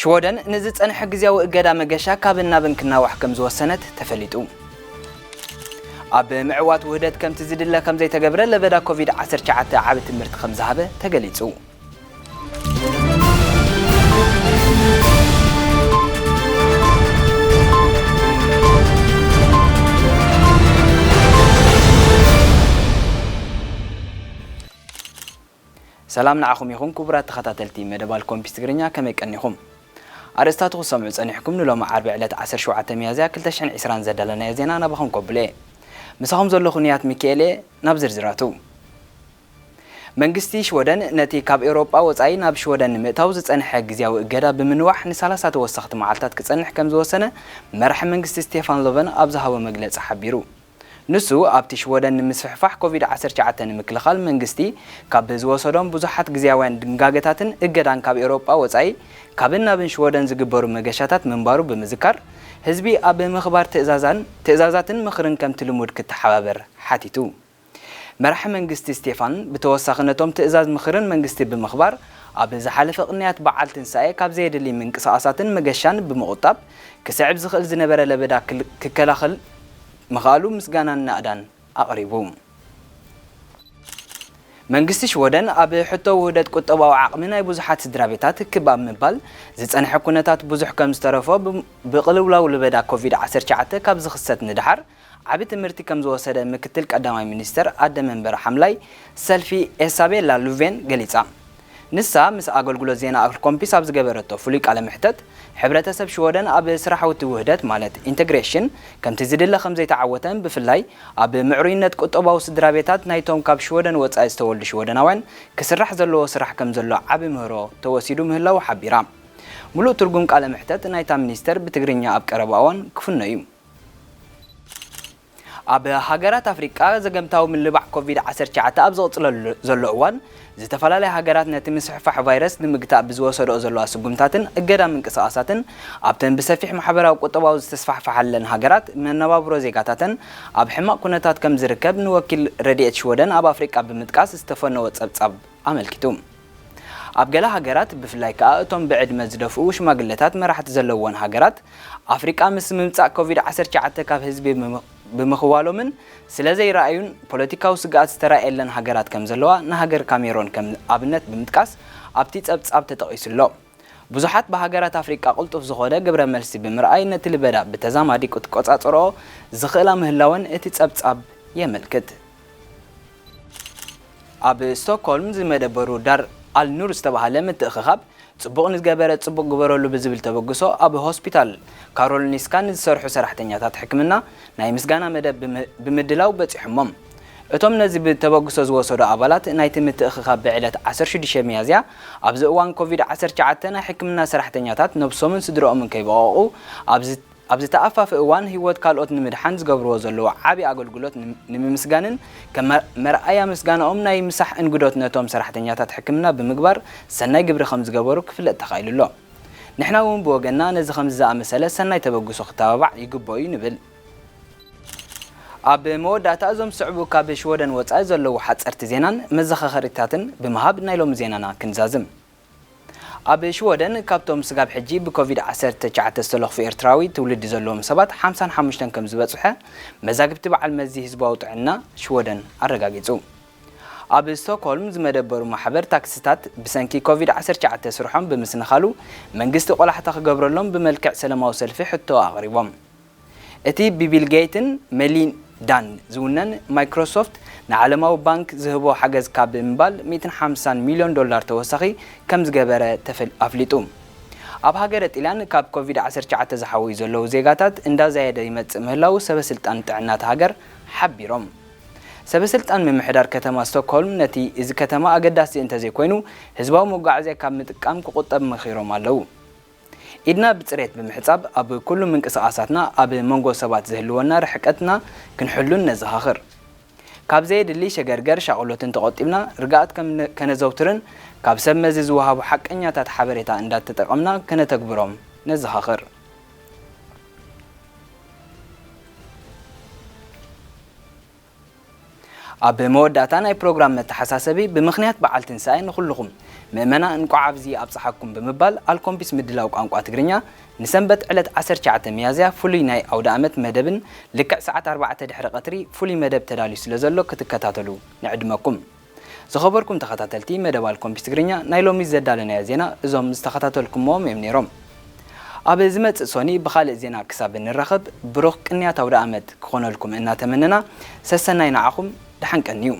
ሽወደን ንዝጸንሐ ግዝያዊ እገዳ መገሻ ካብን ናብን ክናዋሕ ከም ዝወሰነት ተፈሊጡ። ኣብ ምዕዋት ውህደት ከምቲ ዝድለ ከም ዘይተገብረ ለበዳ ኮቪድ ዓሰርተ ትሽዓተ ዓቢ ትምህርቲ ከም ዝሃበ ተገሊጹ። ሰላም ንዓኹም ይኹን ክቡራት ተኸታተልቲ መደብ ኣልኮምፒስ ትግርኛ፣ ከመይ ቀኒኹም? ኣርእስታቱ ክሰምዑ ጸኒሕኩም። ንሎሚ ዓርቢ ዕለት ዓሰርተ ሸውዓተ ሚያዝያ ክልተ ሽሕን ዕስራን ዘዳለናዮ ዜና ናባኹም ከብሎ እየ። ምሳኹም ዘለኹ ንያት ሚካኤል እየ። ናብ ዝርዝራቱ። መንግስቲ ሽወደን ነቲ ካብ ኤውሮጳ ወጻኢ ናብ ሽወደን ንምእታው ዝጸንሐ ግዝያዊ እገዳ ብምንዋሕ ንሰላሳ ተወሰኽቲ መዓልታት ክጸንሕ ከም ዝወሰነ መራሒ መንግስቲ ስቴፋን ሎቨን ኣብ ዝሃቦ መግለጺ ሓቢሩ። ንሱ ኣብቲ ሽወደን ንምስፍሕፋሕ ኮቪድ ዓሰርተ ትሽዓተ ንምክልኻል መንግስቲ ካብ ዝወሰዶም ብዙሓት ግዝያውያን ድንጋገታትን እገዳን ካብ ኤውሮጳ ወጻኢ ካብን ናብን ሽወደን ዝግበሩ መገሻታት ምንባሩ ብምዝካር ህዝቢ ኣብ ምኽባር ትእዛዛን ትእዛዛትን ምኽርን ከምቲ ልሙድ ክተሓባበር ሓቲቱ። መራሒ መንግስቲ ስቴፋን ብተወሳኺ ነቶም ትእዛዝ ምኽርን መንግስቲ ብምኽባር ኣብ ዝሓለፈ ቅንያት በዓል ትንሳኤ ካብ ዘየድሊ ምንቅስቓሳትን መገሻን ብምቑጣብ ክስዕብ ዝኽእል ዝነበረ ለበዳ ክል- ክከላኸል ምኽኣሉ ምስጋናን ናእዳን ኣቕሪቡ። መንግስቲ ሽወደን ኣብ ሕቶ ውህደት ቁጠባዊ ዓቕሚ ናይ ብዙሓት ስድራ ቤታት ክብ ኣብ ምባል ዝጸንሐ ኩነታት ብዙሕ ከም ዝተረፎ ብ- ብቕልውላው ለበዳ ኮቪድ ዓሰርተ ትሽዓተ ካብ ዝኽሰት ንድሓር ዓቢ ትምህርቲ ከም ዝወሰደ ምክትል ቀዳማይ ሚኒስተር ኣደ መንበር ሓምላይ ሰልፊ ኤሳቤላ ሉቬን ገሊጻ። ንሳ ምስ ኣገልግሎት ዜና ኣልኮምፒስ ኣብ ዝገበረቶ ፍሉይ ቃለ መሕተት፣ ሕብረተሰብ ሽወደን ኣብ ስራሕቲ ውህደት ማለት ኢንተግሬሽን ከምቲ ዝድለ ከም ዘይተዓወተን ብፍላይ ኣብ ምዕሩይነት ቁጠባዊ ስድራ ቤታት ናይቶም ካብ ሽወደን ወጻኢ ዝተወልዱ ሽወደናውያን ክስራሕ ዘለዎ ስራሕ ከም ዘሎ ዓቢ ምህሮ ተወሲዱ ምህላዉ ሓቢራ። ሙሉእ ትርጉም ቃለ መሕተት ናይታ ሚኒስተር ብትግርኛ ኣብ ቀረባ እዋን ክፍኖ እዩ። ኣብ ሃገራት ኣፍሪቃ ዘገምታዊ ምልባዕ ኮቪድ ዓሰርተ ትሽዓተ ኣብ ዝቕጽለሉ ዘሎ እዋን፣ ዝተፈላለያ ሃገራት ነቲ ምስሕፋሕ ቫይረስ ንምግታእ ብዝወሰድኦ ዘለዋ ስጉምታትን እገዳ ምንቅስቓሳትን ኣብተን ብሰፊሕ ማሕበራዊ ቁጠባዊ ዝተስፋሕፈሓለን ሃገራት መነባብሮ ዜጋታተን ኣብ ሕማቕ ኩነታት ከም ዝርከብ ንወኪል ረድኤት ሽወደን ኣብ ኣፍሪቃ ብምጥቃስ ዝተፈነወ ጸብጻብ ኣመልኪቱ። ኣብ ገለ ሃገራት፣ ብፍላይ ከኣ እቶም ብዕድመ ዝደፍኡ ሽማግለታት መራሕቲ ዘለወን ሃገራት ኣፍሪቃ፣ ምስ ምምጻእ ኮቪድ ዓሰርተ ትሽዓተ ካብ ህዝቢ ብምኽ- ብምኽዋሎምን ስለ ዘይረኣዩን ፖለቲካዊ ስግኣት ዝተራእየለን ሃገራት ከም ዘለዋ ንሃገር ካሜሮን ከም ኣብነት ብምጥቃስ ኣብቲ ጸብጻብ ተጠቒሱ ኣሎ። ብዙሓት ብሃገራት ኣፍሪቃ ቅልጡፍ ዝኾነ ግብረ መልሲ ብምርኣይ ነቲ ልበዳ ብተዛማዲ ክትቆጻጸርኦ ዝኽእላ ምህላወን እቲ ጸብጻብ የመልክት። ኣብ ስቶክሆልም ዝመደበሩ ዳር ኣል ኑር ዝተባህለ ምትእኽኻብ ጽቡቕ ንዝገበረ ጽቡቕ ግበረሉ ብዝብል ተበግሶ ኣብ ሆስፒታል ካሮሊንስካ ንዝሰርሑ ሰራሕተኛታት ሕክምና ናይ ምስጋና መደብ ብም- ብምድላው በጺሖሞም። እቶም ነዚ ብተበግሶ ዝወሰዱ ኣባላት ናይቲ ምትእኽኻብ ብዕለት ዓሰርተ ሽዱሽተ ሚያዝያ ኣብዚ እዋን ኮቪድ ዓሰርተ ትሽዓተ ናይ ሕክምና ሰራሕተኛታት ነብሶምን ስድርኦምን ከይበቐቑ ኣብዚ ኣብ ዝተኣፋፈ እዋን ህይወት ካልኦት ንምድሓን ዝገብርዎ ዘለዉ ዓቢ ኣገልግሎት ንም- ንምምስጋንን ከም መር- መርኣያ ምስጋናኦም ናይ ምሳሕ እንግዶት ነቶም ሰራሕተኛታት ሕክምና ብምግባር ሰናይ ግብሪ ከም ዝገበሩ ክፍለጥ ተኻኢሉ ኣሎ። ንሕና እውን ብወገንና ነዚ ከምዚ ዝኣመሰለ ሰናይ ተበግሶ ክተባባዕ ይግብኦ እዩ ንብል። ኣብ መወዳእታ እዞም ዝስዕቡ ካብ ሽወደን ወጻኢ ዘለዉ ሓጸርቲ ዜናን መዘኻኸሪታትን ብምሃብ ናይ ሎሚ ዜናና ክንዛዝም። ኣብ ሽወደን ካብቶም ስጋብ ሕጂ ብኮቪድ ዓሰርተ ትሽዓተ ዝተለኽፉ ኤርትራዊ ትውልዲ ዘለዎም ሰባት ሓምሳን ሓሙሽተን ከም ዝበጽሐ መዛግብቲ በዓል መዚ ህዝባዊ ጥዕና ሽወደን ኣረጋጊጹ። ኣብ ስቶክሆልም ዝመደበሩ ማሕበር ታክሲታት ብሰንኪ ኮቪድ ዓሰርተ ትሽዓተ ስርሖም ብምስንኻሉ መንግስቲ ቆላሕታ ክገብረሎም ብመልክዕ ሰለማዊ ሰልፊ ሕቶ ኣቕሪቦም። እቲ ብቢል ጌትን ሜሊንዳን ዝውነን ማይክሮሶፍት ንዓለማዊ ባንክ ዝህቦ ሓገዝ ካብ ብምባል ሚእትን ሓምሳን ሚልዮን ዶላር ተወሳኺ ከም ዝገበረ ተፈል- ኣፍሊጡ። ኣብ ሃገረ ጢልያን ካብ ኮቪድ ዓሰርተ ትሽዓተ ዝሓወዩ ዘለዉ ዜጋታት እንዳዛየደ ይመጽእ ምህላዉ ሰበ ስልጣን ጥዕና እታ ሃገር ሓቢሮም። ሰበ ስልጣን ምምሕዳር ከተማ ስቶክሆልም ነቲ እዚ ከተማ ኣገዳሲ እንተዘይኮይኑ ህዝባዊ መጓዓዝያ ካብ ምጥቃም ክቑጠብ መኺሮም ኣለዉ። ኢድና ብጽሬት ብምሕጻብ ኣብ ኩሉ ምንቅስቓሳትና ኣብ መንጎ ሰባት ዝህልወና ርሕቀትና ክንሕሉን ነዘኻኽር። ካብ ዘየድሊ ሸገርገር ሻቕሎትን ተቖጢብና ርግኣት ከም ነ- ከነዘውትርን ካብ ሰብ መዚ ዝወሃቡ ሓቀኛታት ሓበሬታ እንዳተጠቐምና ከነተግብሮም ነዘኻኽር። ኣብ መወዳእታ ናይ ፕሮግራም መተሓሳሰቢ ብምኽንያት በዓል ትንሳኤ ንኹልኹም ምእመና እንቋዕ ኣብዚ ኣብጽሓኩም ብምባል ኣልኮምፒስ ምድላው ቋንቋ ትግርኛ ንሰንበት ዕለት ዓሰርተ ትሽዓተ ሚያዝያ ፍሉይ ናይ ኣውደ ኣመት መደብን ልክዕ ሰዓት ኣርባዕተ ድሕሪ ቀትሪ ፍሉይ መደብ ተዳልዩ ስለ ዘሎ ክትከታተሉ ንዕድመኩም። ዝኸበርኩም ተኸታተልቲ መደብ ኣልኮምፒስ ትግርኛ ናይ ሎሚ ዘዳለናዮ ዜና እዞም ዝተኸታተልኩምዎም እዮም ነይሮም። ኣብ ዝመጽእ ሶኒ ብኻልእ ዜና ክሳብ እንራኸብ ብሩኽ ቅንያት ኣውደ ኣመት ክኾነልኩም እናተመነና ሰሰናይ ንዓኹም ደሓን ቀንዩ።